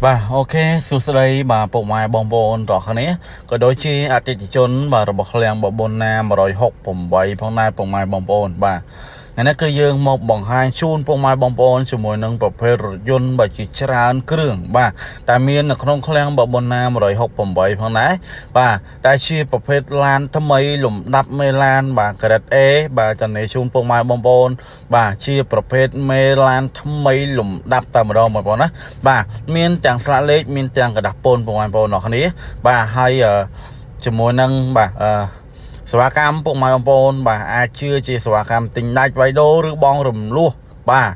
បាទ OK សួស្តីបាទពុកម៉ែបងប្អូនទាំងអស់គ្នាក៏ដូចជាអតិថិជនបាទរបស់ឃ្លាំងបបុនណា168ផងដែរពុកម៉ែបងប្អូនបាទថ្ងៃនេះគឺយើងមកបង្ហាញជូនពុកម៉ែបងប្អូនជាមួយនឹងប្រភេទរថយន្តបាទជាច្រើនគ្រឿងបាទតែមាននៅក្នុងឃ្លាំងបបុនណា168ផងដែរបាទតែជាប្រភេទឡានថ្មីលំដាប់មេឡានបាទ Grade A បាទចំណេះជូនពុកម៉ែបងប្អូនបាទជាប្រភេទមេឡានថ្មីលំដាប់តែម្ដងបងប្អូនណាបាទមានទាំងស្លាកលេខមានទាំងក្រដាសពន្ធបងប្អូនអរគ្នាបាទហើយជាមួយនឹងបាទអឺសេវាកម្មពុកម៉ែបងប្អូនបាទអាចជឿជាសេវាកម្មទិញដាច់វៃដូឬបងរំលោះបាទ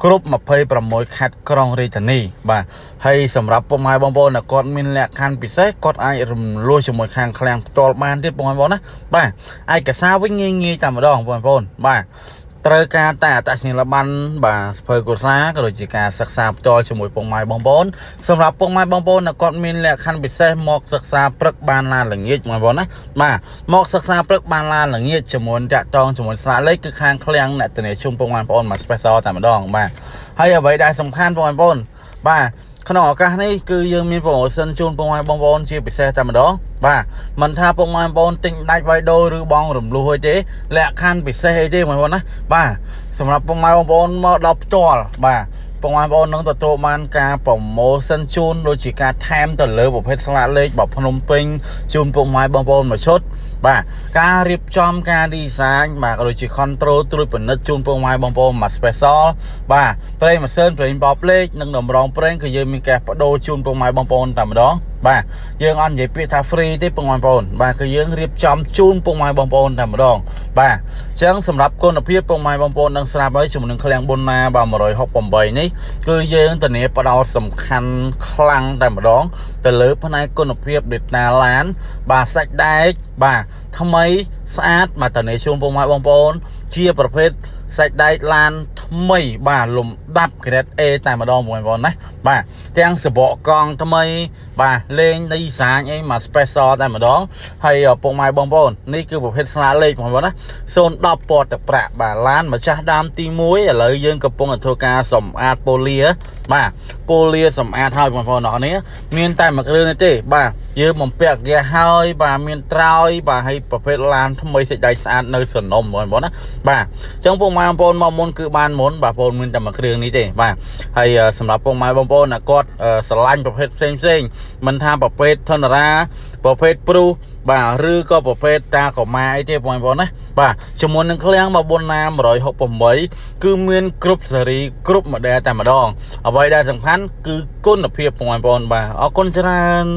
គ្រប់26ខេត្តក្រុងរាជធានីបាទហើយសម្រាប់ពុកម៉ែបងប្អូនដែលគាត់មានលក្ខខណ្ឌពិសេសគាត់អាចរំលោះជាមួយខាងឃ្លាំងផ្ទាល់បានទៀតបងប្អូនណាបាទឯកសារវិញងាយងាយតែម្ដងបងប្អូនបាទត្រូវការតែអត្តសញ្ញាណប័ណ្ណបាទសភៅគ្រួសារក៏ដូចជាការសិក្សាផ្ទាល់ជាមួយពុកម៉ែបងប្អូនសម្រាប់ពុកម៉ែបងប្អូនដែលគាត់មានលក្ខខណ្ឌពិសេសមកសិក្សាព្រឹកបានឡានល្ងាចបងប្អូនណាបាទមកសិក្សាព្រឹកបានឡានល្ងាចជាមួយតាក់តងជាមួយស្លាកលេខគឺខាងឃ្លាំងអ្នកធានាជុំពុកម៉ែបងប្អូនមក special តែម្ដងបាទហើយអ្វីដែលសំខាន់បងប្អូនបាទក្នុងឱកាសនេះគឺយើងមាន promotion ជូនពុកម៉ែបងប្អូនជាពិសេសតែម្ដងបាទមិនថាពុកម៉ែបងប្អូនទិញដាច់វៃដូឬបងរំលោះអីទេលក្ខខណ្ឌពិសេសអីទេបងប្អូនណាបាទសម្រាប់ពុកម៉ែបងប្អូនមកដល់ផ្ទាល់បាទពុកម៉ែបងប្អូននឹងទទួលបានការ promotion ជូនដូចជាការថែមទៅលើប្រភេទស្លាកលេខបើភ្នំពេញជូនពុកម៉ែបងប្អូនមួយឈុតបាទការរៀបចំការ design បាទក៏ដូចជា control ត្រួតពិនិត្យជូនពុកម៉ែបងប្អូនមួយ special បាទប្រេងម៉ាស៊ីនប្រេងបបលេខនិងតម្រងប្រេងគឺយើងមានការបដូរជូនពុកម៉ែបងប្អូនតែម្ដងបាទយើងអត់និយាយពាក្យថា free ទេពុកម៉ែបងប្អូនបាទគឺយើងរៀបចំជូនពុកម៉ែបងប្អូនតែម្ដងបាទអញ្ចឹងសម្រាប់គុណភាពពុកម៉ែបងប្អូននឹងស្រាប់ហើយជាមួយនឹងឃ្លាំងប៊ុនណាបាទ168នេះគឺយើងធានាផ្ដោតសំខាន់ខ្លាំងតែម្ដងទៅលើផ្នែកគុណភាព data ឡានបាទសាច់ដែកបាទថ្មីស្អាតបាទធានាជូនពុកម៉ែបងប្អូនជាប្រភេទសាច់ដែកឡានថ្មីបាទលំដាប់ grade A តែម្ដងបងប្អូនណាបាទទាំងសបកកង់ថ្មីបាទលេង design អីមក special តែម្ដងហើយពុកម៉ែបងប្អូននេះគឺប្រភេទស្លាកលេខបងប្អូនណា010ពណ៌ទឹកប្រាក់បាទឡានម្ចាស់ដើមទី1ឥឡូវយើងកំពុងតែធ្វើការសម្អាតប៉ូលាបាទប៉ូលាសម្អាតហើយបងប្អូនអរគ្នាមានតែមួយគ្រឿងនេះទេបាទយើងបំពាក់ហ្គាហើយបាទមានត្រើយបាទហើយប្រភេទឡានថ្មីសេចក្ដីស្អាតនៅសនំបងប្អូនណាបាទអញ្ចឹងពុកម៉ែបងប្អូនមកមុនគឺបានមុនបាទបងប្អូនមានតែមួយគ្រឿងនេះទេបាទហើយសម្រាប់ពុកម៉ែបងប្អូនណាគាត់ស្រឡាញ់ប្រភេទផ្សេងផ្សេងមិនថាប្រភេទធនរាប្រភេទព្រុសបាទឬក៏ប្រភេទតាកម៉ាអីទេបងប្អូនណាបាទជាមួយនឹងឃ្លាំងមកបុនណា168គឺមានគ្រប់សេរីគ្រប់ model តែម្ដងអ្វីដែលសំខាន់គឺគុណភាពបងប្អូនបាទអរគុណច្រើន។